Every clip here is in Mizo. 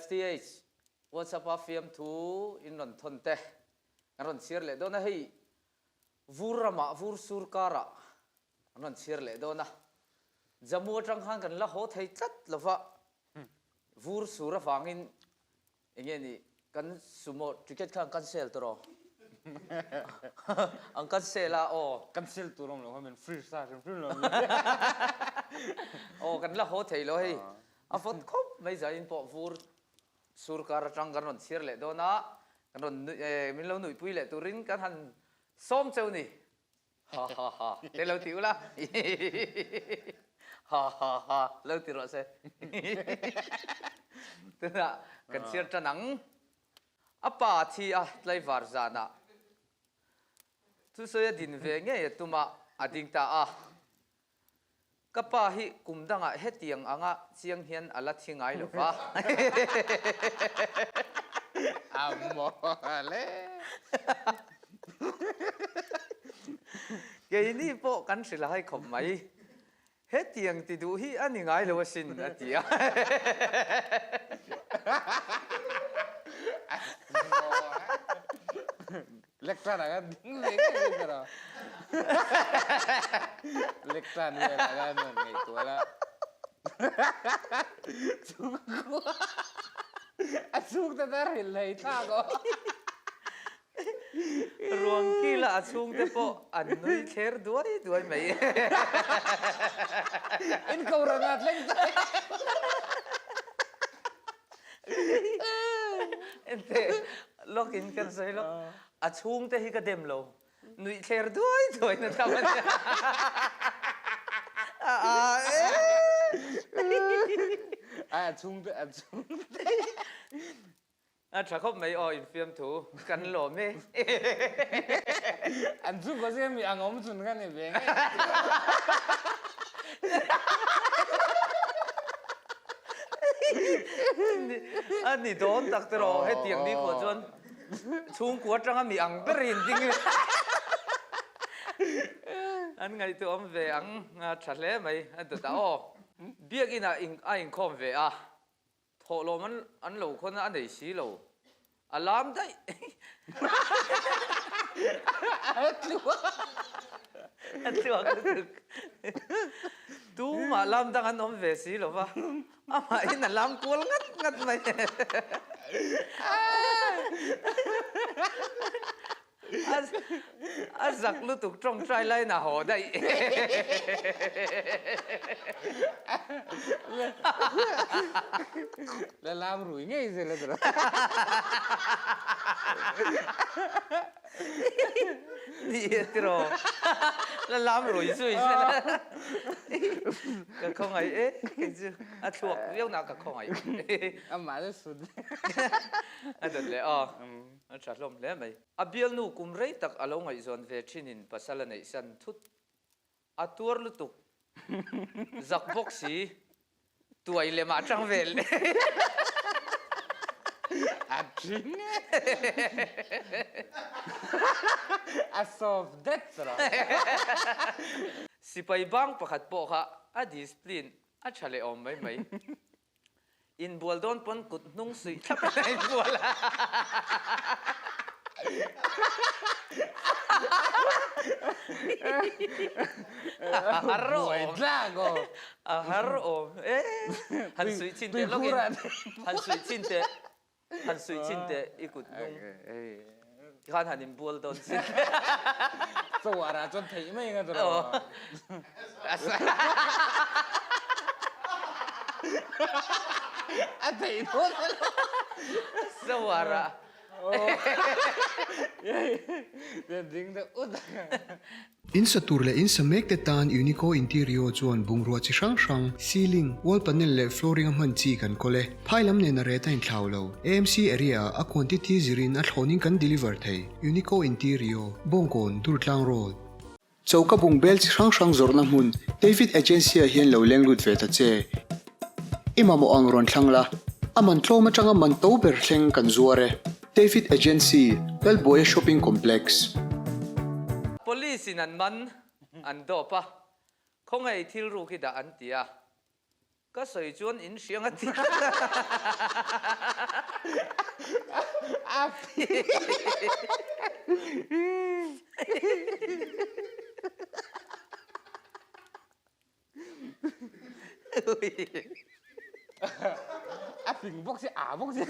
FTH, WhatsApp a fiamthu in rawn thawn te kan rawn chhiar leh dawn a, hei vur ramah vur sur karah kan rawn chhiar leh dawn a, Jammu atang khan kan la haw thei tlat lova vur sur avangin enge ni kan sumo ticket khan cancel tawh rawh an cancel a aw. Cancel tur awm lo kha min free sa hrim hrim lo aw kan la haw thei lo hei A vawt khawp mai zain pawh vur sur kar atang kan rawn chhiar leh dawn a, kan rawn nuih eh min lo nuihpui leh turin kan han sawm cheu ni. Ha ha ha te lo ti ula hihihihi ha ha ha lo ti rawh se tunah kan chhiar tan ang. A pa a thi a tlaivar zanah thusawi a din ve ngei a tum a, a ding ta a. Ka pa hi kum dangah hetiang anga chiang hian a la thi ngai lo va. A mawle. Keini pawh kan hrilh hai khawp mai. Hetiang ti duh hi a ni ngai lo asin, a ti a. Lectern ah khan ding ve ngei ngei ka rawh. Lectern vel ah khan rawn ngaihtuah la. Chhungkua a chhungte te a hrilh hlei thlak aw. Ruang kila a chhungte pawh an nui thler duai duai mai. In kohhran ah thleng ta. Enteh lawk in kan sawi lawk a chhungte hi ka dem lo nuih thler duai duai na tam a nia a a e Ai a chhungte a chhungte A tha khawp mai aw infiamthu kan lawm e. An chhungkaw zia mi ang awm chhun kha ni ve ngei. A ni dawn tak te rawh hetiang ni khuah chuan chhungkua atanga mi ang ber in ding an ngaihtuah awm ve ang a tha hle mai a dawt a aw. Biakinah a inkhawm ve a. Thawhlawm an an lo khawn a nei si lo. A lam daih. A tluak. A tluak lutuk. Tumah lam dang an awm ve si lo va. Amahin a lam kual ngat ngat mai. A zak lutuk tawngtai laiin a haw daih. La lam rui ngei zel a tura. Ni e tiraw. La lam rui zui zel a. Ka khawngaih e kei chu a thluak viau na ka khawngaih. Amah chu sut. A dawt leh aw. A tha hlawm hle mai. A bialnu kum rei tak a lo ngaihzawn ve thinin pasal a neih san thut. A tuar lutuk. Zak bawk si. Tuai lem ah tang vel. A thing e. A soft det rawh. Sipai bang pakhat pawh kha a discipline a tha leh awm mai mai. Inbual dawn pawn kut hnung suih thlap in a inbual a. A har awm. A har awm. E han suih chin teh lawk in. Han suih chin teh. Han suih chin teh i kut hnung. Tikhan han inbual dawn chin. Chawar ah chuan theih mai nga tawh. A theih dawn elo. Chawar ah. Ding deuh ut a. In sa tur leh in sa mek te tan Unico Interior chuan bungrua chi hrang hrang, ceiling, wall panel leh flooring a hman chi kan kawl e. Phai lam nen a ret a inthlau lo. AMC area ah a quantity zirin a thlawnin kan deliver thei. Unico Interior, Bawngkawn, Durtlang Road. Choka bung bel chi hrang hrang zawrhna hmun David Agency ah hian lo leng lut ve ta che. I mamawh ang rawn thlang la, a man tlawm atanga man to ber thleng kan zuar e. David Agency, Lalbuaia Shopping Complex. Police in an man, an dawp a, khawngaih thil ruk i dah an ti a. Ka sawi chuan in hriang a ti. A fing bawk si, a bawk si.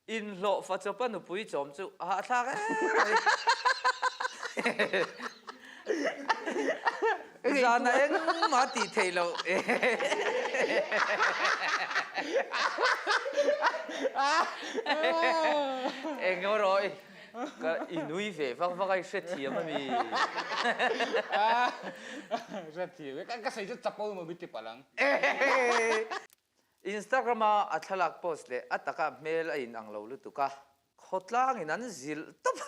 Inhlawh fa chawpa nupui chawm chu a hahthlak em mai. Zana engmah tih theih loh. Eng erawh i ka i nui ve vak vak a i hrethiam a mi. Hrethiam e, ka sawi chu chapo emaw mi ti palh ang. Instagram a a thlalak post leh a taka hmel a in ang lo lutuk a, khawtlang in an zilh tawp.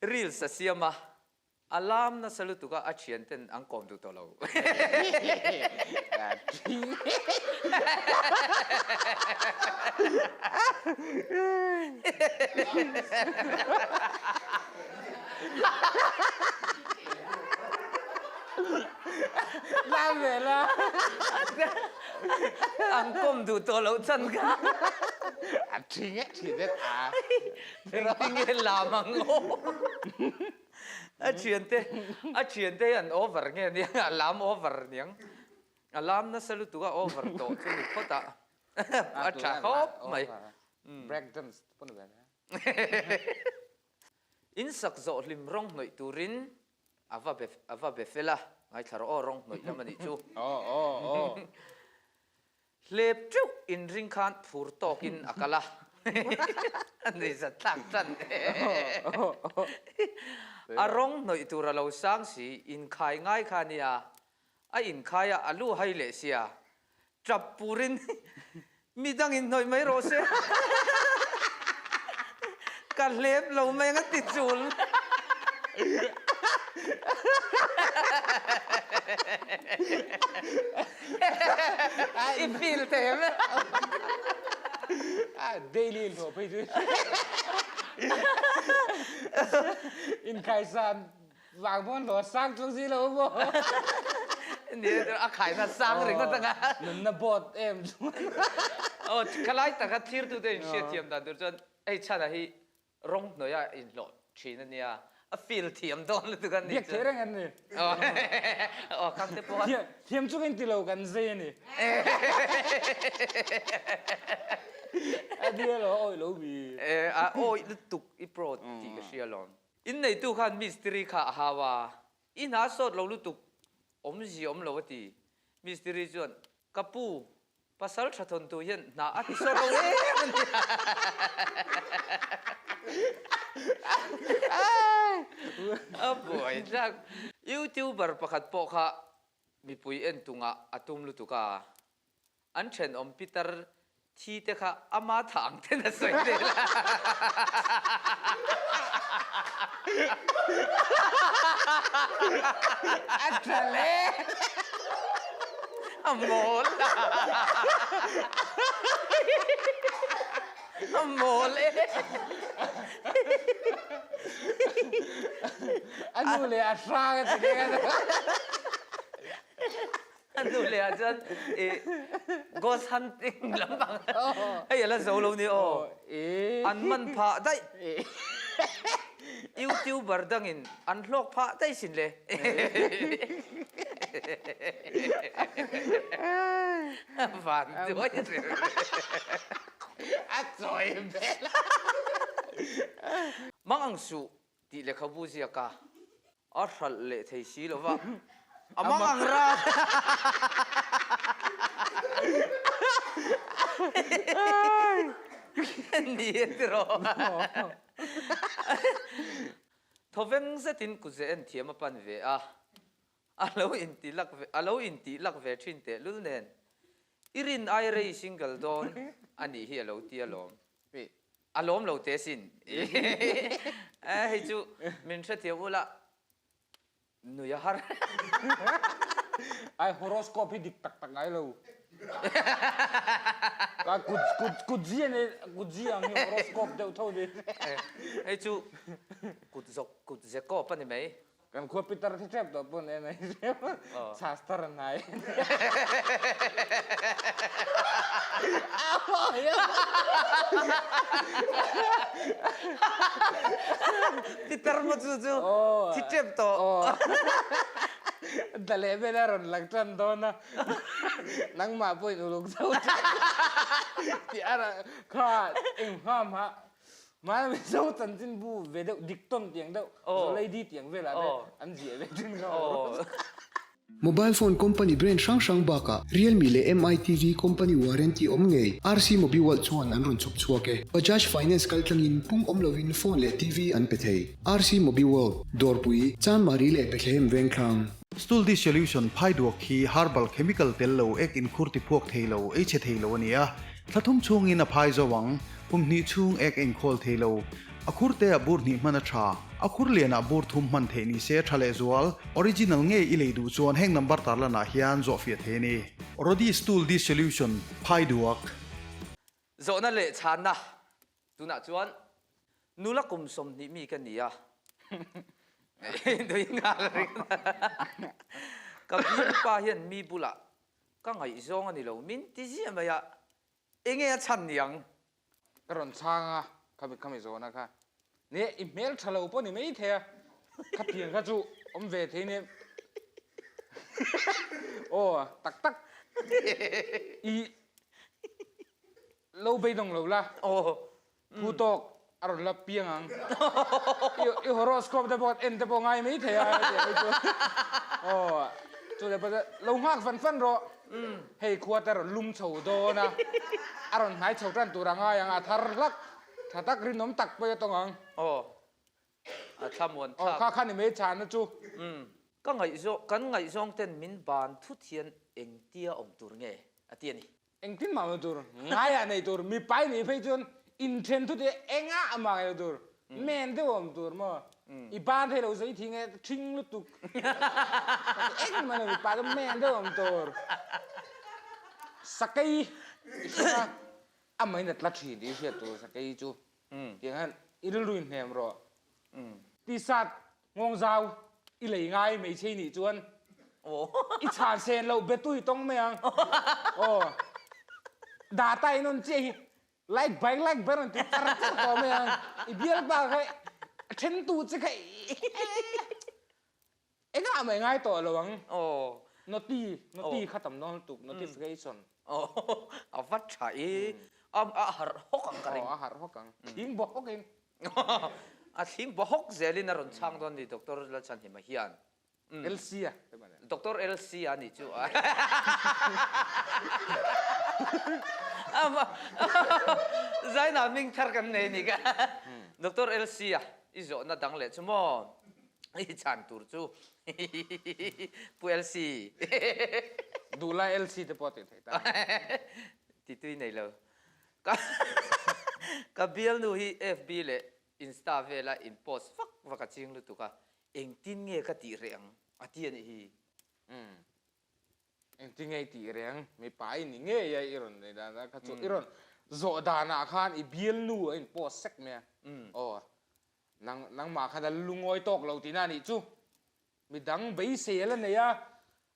Reels a siam a, a lam nasa lutuk a a thian ten an kawm duh tawh lo. An kawm duh tawh loh chan kha. A ṭhing e, ṭhi det a. Engtinge lam ang aw. A ṭhiante, a ṭhiante hi an over nge nia, a lam over niang. A lam nasa lutuk a over tawh chu ni phawt a. A tha khawp mai. Break dance pawh ni ve. In sak zawh hlim rawng hnawih turin a va be a va be fel a, ngaithla rawh aw rawng hnawih lam a nih chu. Hlep teuh inring khan phur tawkin a kal a, a nuihzat thlak tan. A rawng hnawih tur a lo sang si, inkhai ngai kha a nia, a inkhai a, a lu hai leh sia, tap purin midang in hnawih mai rawh se. Ka hlep lo mai ang a ti chul. I feel thei em? Daily in hlawh phei chu. Inkhaisan Vang pawn hlawh sang chu si lo maw? Ni a khaina sang ringawt anga. Nunna board em chu. Aw khalai taka thirtute in hriatthiam dan tur chuan hei chhana hi rawng hnuaia inhlawh thin a nia. A feel thiam dawn lutuk a ni chu. Biak thei reng an ni. Aw khang te pawh a. Thiam chu ka inti lo kan zei a ni. A nia lo a awih lo mi. A awih lutuk i pro tih ka hria alawm. Inneitu khan mistiri kha a hau a, I hna sawt lo lutuk, awmzia awm lo a ti. Mistiri chuan, Ka pu, pasal tha thawntu hian hna a ti sawt lo em a ni. A buai tlak. Youtuber pakhat pawh kha mipui en tungah a tum lutuk a. An thenawm pitar thi te kha ama tha ang ten a sawi vel a. A tha hle. A mawl. A mawl e. A nu leh a hrang a ti hle a. A nu leh ah chuan i ghost hunting lampang hei a la zo lo ni aw. An man phah daih. Youtuber dangin an hlawk phah daih sin le. Van duai reng. A chawi vel. Mang ang suh tih lehkhabu ziak a. A hralh leh thei si lo va, a mang ang ral. Ni e tiraw. Thawveng zetin kutze en thiam a pan ve a, a lo inti lak ve, a lo intih lak ve thin tehlul nen, i rin ai rei single dawn a nih hi a lo ti alawm. A lawm lo te sin. Hei chu min hrethiam ula nui a har. Ai horoscope hi dik tak tak ngai lo. Ka kut kut kut zia nei kut zia ang hi horoscope deuh tho ni. Hei chu kut zawk kut ze kawp a ni mai. Kan khua pitar thi tep tawh pawn en ai tep chastar an ngai. Pitar maw chu chu thi tep tawh. Da leh vel a rawn lang tan dawn a nangmah pawhin uluk deuh tih a kha eng hma hma Mizo chanchinbu ve deuh dik tawn tiang deuh Zawlei tiang velah te an ziah ve thin kha. Mobile phone company brand hrang hrang bakah Realme leh Mi TV company warranty awm ngei RC Mobiworld chuan an rawn chhawp chhuak e. Bajaj Finance kaltlangin pung awm lovin phone leh TV an pe thei. RC Mobiworld, Dawrpui, Chanmari leh Bethlehem Vengthlang. Stool Dissolution phaiduak hi herbal chemical tel lo ek inkhur tiphuak thei lo, ei chhe thei lo a ni a. Thla thum chhungin a phai zo ang, kum hnih chhung ek a inkhawl thei lo. A khur te ah bur hnih hman a tha, a khur lian ah bur thum hman theih ni se tha leh zual. Original nge i lei duh chuan heng number tarlan ah hian zawh fiah thei a ni. Rodi Stool Dissolution, Phai duak. Zawhna leh chhanna tunah chuan nula kum 20 mi ka ni a. Nui nghal ring. Ka bialpa hian mi bulah ka ngaihzawng a ni lo, min ti ziah mai a, enge a chhan niang? Ka rawn chhang a, khami khami zawhna kha. Nia, i hmel tha lo pawh ni mai thei a, khatiang kha chu awm ve thei nia. Aw, tak tak. I lo beidawng lo la. Aw. Phu tawk a rawn la piang ang. I horoscope te pawh en te pawh ngai mai thei a hetiang hi chu. Aw chu leh pawh lo nghak fan fan rawh. Hei khua te rawn lum chho dawn a, a rawn hnai chho tan tur a ngai ang a thar hlak tha tak rinawm tak pawh i a tawng ang. Aw a thlamuan thlak. Aw kha kha ni mai chhana chu. Ka ngaihzawng kan ngaihzawng ten min ban thut hian engtia awm tur nge a ti a ni. Engtin mah lo tur, ngaiah nei tur, mipai nih phei chuan inthen thut hi engah mah ngai lo tur, men deuh awm tur maw? I ban thei lo zei thing e, ṭhing lutuk. Engmah lo mipa chu men deuh awm tur. Sakei i hria a, amahin a tla ṭhin tih i hriat tur sakei chu. Tiang hian i rilru in hnem rawh. Tisat Nghawng zau i lei ngai hmeichhe nih chuan i chhan sen loh be tui tawng mai ang. Aw data in on chiah hi like bike like ber an ti char char tawh mai ang. I bialpa kha a then tu che kha engah mah i ngai tawh lo ang. Noti noti kha tam dawn lutuk notification. A va tha i a harh hawk ang ka ring. Aw a harh hawk ang. Thing bawk hawk in. A thling bawk hawk zelin a rawn chhang dawn ni Doctor Lalchhanhima hian. LC a. Doctor LC a nih chu. Zaina hming thar kan nei ni ka. Doctor LC a i zawhna dang leh chu maw? I chhan tur chu Pu LC. Duhlai LC te pawh a tih theih ta. Titui nei lo. Ka ka bialnu hi FB leh Insta vela in post vak vak a ching lutuk a, engtin nge ka tih reh ang a ti a nih hi. Umm engtin nge i tih reh ang? Mipa i ni ngei a i rawn nei dan kha chu i rawn zawh danah khan i bialnu a in post sek mai a, aw nang nangmah khan a lungawi tawk lo tihna a nih chu. Midang beisei a la nei a,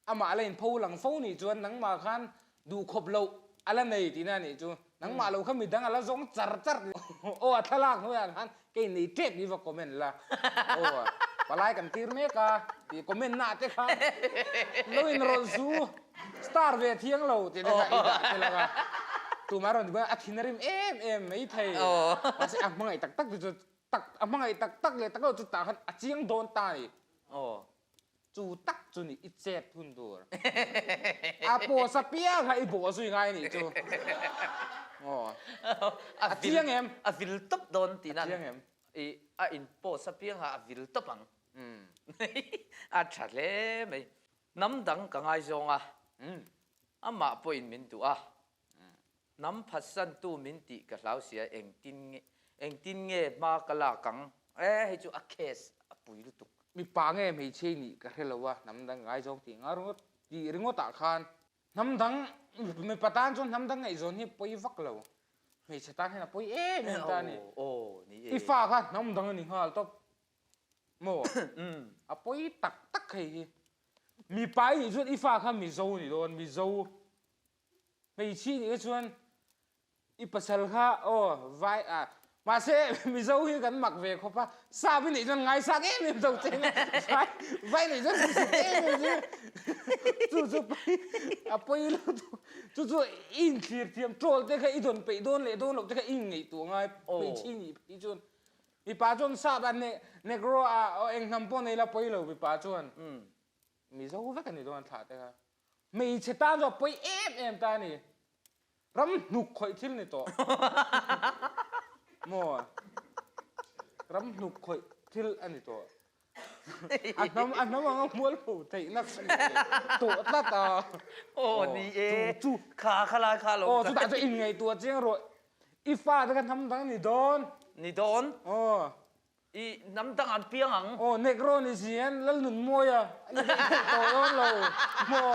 amah la inpho lang fo nih chuan nangmah khan duhkhawp loh a la nei tihna a nih chu. Nangmah lo kha midang a la zawng char char tih. Aw a thlalak hnuaiah khan kei nei tep hi va comment la. Aw palai kan tir mek a tih comment na te khan lo inrawlh zu star ve thiang lo tih te kha i dah tel ang a. Tumah rawn ti a thin a rim em em mai thei. Mahse a hmangaih tak tak te chu Tak a hmangaih tak tak leh tak lo chu tah khan a chiang dawn ta a ni. Aw. Chu tak chu ni i chet hun tur. A post a piang kha i bawh zui ngai a nih chu. Aw. A chiang em? A vil tawp dawn tihna. A chiang em? I a in post a piang kha a vil tawp ang. A tha hle mai. Hnam dang ka ngaizawng a. Amah pawhin min duh a. Hnam phatsantu min tih ka hlau sia engtin nge engtin nge hma ka lak ang e hei chu a case a pui lutuk. Mipa nge hmeichhe nih ka hre lo a, hnam dang ngaizawng tih nga ringawt tih ringawt ah khan. Hnam dang mipa tan chuan hnam dang ngaihzawn hi pawi vak lo. Hmeichhe tan hian a pawi em em ta a ni. I fa kha hnam dang a ni nghal tawp maw? A pawi tak tak hei hi. Mipa i nih chuan i fa kha Mizo a ni dawn, Mizo. Hmeichhi nih kha chuan I pasal kha aw vai ah mahse Mizo hi kan mak ve khawp a, sap hi neih chuan ngaisak em em zo cheng a, vai vai neih chuan hmusit em em zing a, chu chu a pawi lutuk, chu chu i inthlir thiam troll te kha i dawn peih dawn leh dawn loh te kha i inngaihtuah ngai hmeichhe nih phei chuan mipa chuan sap ah ne negro ah aw eng hnam pawh nei la pawi lo mipa chuan Mizo vek a ni dawn thlah te kha. Hmeichhe tan chu a pawi em em ta a ni. Ram hnuk khawih thil ni tawh. Maw? Ram hnuk khawih thil a ni tawh. A hnam a hnam anga mual pho theihna tawh tlat a. Aw ni e. Chu kha kha lai kha lo. Aw chutah chuan inngaihtuah chiang rawh. I fate kha hnam dang ni dawn. Ni dawn. Aw. I hnam dang an piang ang. Aw Negro ni si hian Lalnunmawia a ni daih theih tawh dawn lo maw?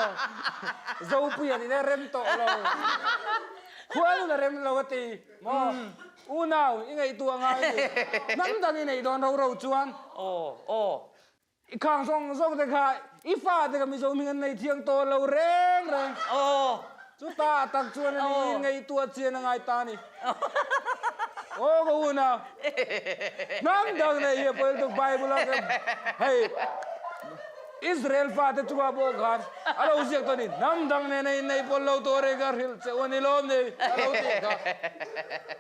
Zopuia nih na rem tawh lo. Khualun a rem lo a ti maw? Unau i ngaihtuah ngai ni. Hnam dang i neih dawn ro ro chuan. Aw aw. I khang zawng zawng te kha i fa te kha Mizo hming an nei thiang tawh lo reng reng. Aw. Chuta tak chuan a ni ngaihtuah chian a ngai ta a ni. Aw ka unau. Hnam dang nei hi a pawi lutuk Bible a hei Israel fate chungah pawh khan a lo ziak tawh a ni. Hnam dang nen a inneih pawl lo tur hi ka hrilh che u a ni lawm ni a lo tih kha.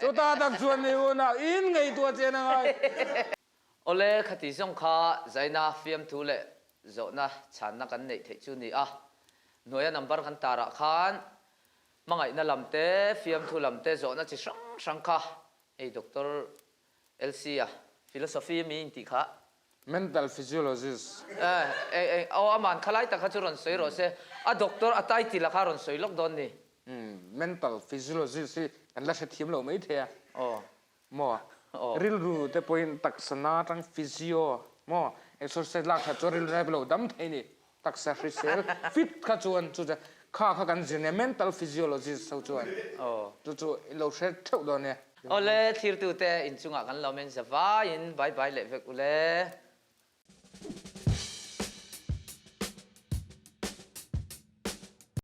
Chuta tak chuan ni unau in ngaihtuah chian a ngai. Awle, khati zawng kha zaina fiamthu leh zawhna chhanna kan neih theih chu ni a. Hnuaia number kan tarah khan hmangaihna lam te, fiamthu lam te zawhna chi hrang hrang kha hei Doctor LC a philosophy mi intih kha. Mental physiologist. Eh, aw aman khalai tak kha chu rawn sawi rawh se. A doctor a title a kha rawn sawi lawk dawn ni. Mental physiologist hi kan la hrethiam lo maithei a. Aw. Maw? Rilru te pawhin taksa na atang physio maw? Exercise lak that chuan rilru na lo dam thei ni. Taksa hrisel fit kha chuan chu chu kha kha kan zir nia mental physiologist ho chuan chu chu i lo hre theuh dawn nia. Awle thirtute inchungah kan lo men za vaiin bye bye leh vek ule.